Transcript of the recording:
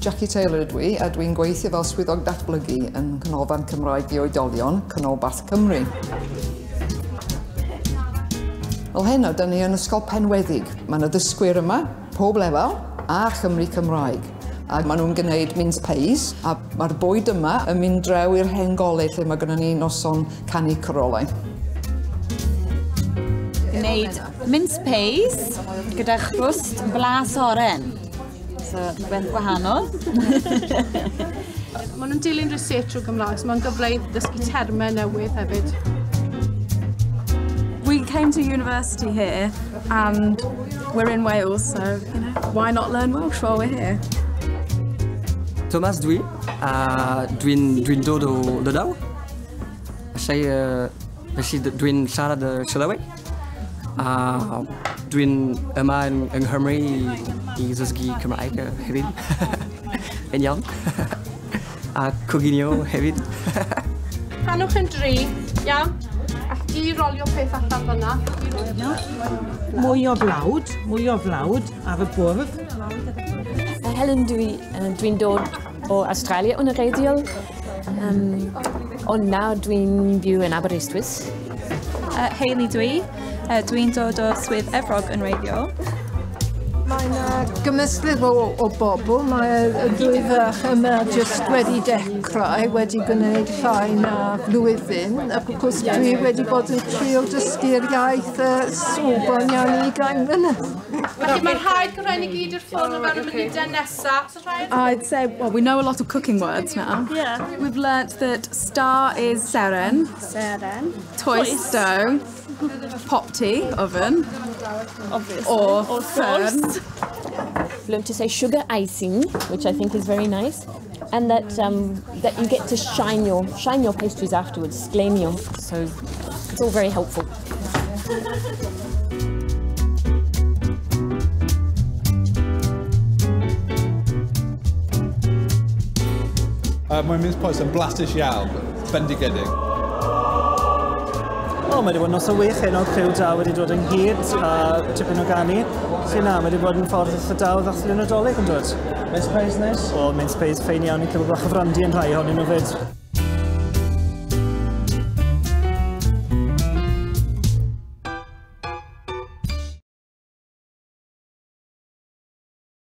Jackie Taylor ydw i, a dwi'n gweithio fel swyddog datblygu yn Canolfan Cymraeg i Oedolion, Canolbarth Cymru. Wel heno, da ni yn Ysgol Penweddig. Mae yna ddysgwyr yma, pob lefel, a Chymru Cymraeg. A maen nhw'n gwneud mince pies, a mae'r bwyd yma yn mynd draw i'r hen goleg lle mae gennym ni noson canu corolau. Gwneud mince pies gyda chrwst blas oren. So, rhywbeth gwahanol. Maen nhw'n dilyn research o Gymraeg, so mae'n gyfle i ddysgu termau newydd hefyd. We came to university here and we're in Wales, so you know, why not learn Welsh while we're here? Thomas dwi, a dwi'n dod o Lydaw. Felly dwi'n siarad Llydaweg. A dwi'n yma yng Nghymru i ddysgu Cymraeg hefyd. Yn iawn. A coginio hefyd. Rhannwch yn dri, iawn? All di rolio peth allan fyna. Mwy o flawd ar y bwrdd. Helen dwi, dwi'n dod o Australia yn wreiddiol, ond nawr dwi'n byw yn Aberystwyth. Hayley dwi, dwi'n dod o Swydd Efrog yn wreiddiol. Mae yna gymysgedd o bobl, mae y ddwy ferch yma jyst wedi dechrau, wedi gwneud llai na flwyddyn, ac wrth gwrs dwi wedi bod yn trio dysgu'r iaith ers bron iawn i 20 mlynedd. Felly mae rhaid gwneud i gyd i'r ffwrn o fewn y munudau nesaf. I'd say, well, we know a lot of cooking words now. Yeah. We've learnt that star is seren. Seren. Toisto. Popty, oven. Obviously. Or fern. Learn to say sugar icing, which I think is very nice, and that that you get to shine your pastries afterwards, sgleiniog. So it's all very helpful. Mae'n mince pies yn blasus iawn, bendigedig. O, mae wedi bod yn noson wych heno, criw da wedi dod ynghyd a tipyn o ganu. Felly na, mae wedi bod yn ffordd eitha da o ddathlu Nadolig yn dod. Mince pies neis? O, mince pies ffein iawn, i clywed bach o frandi yn rhai ohonyn nhw fyd.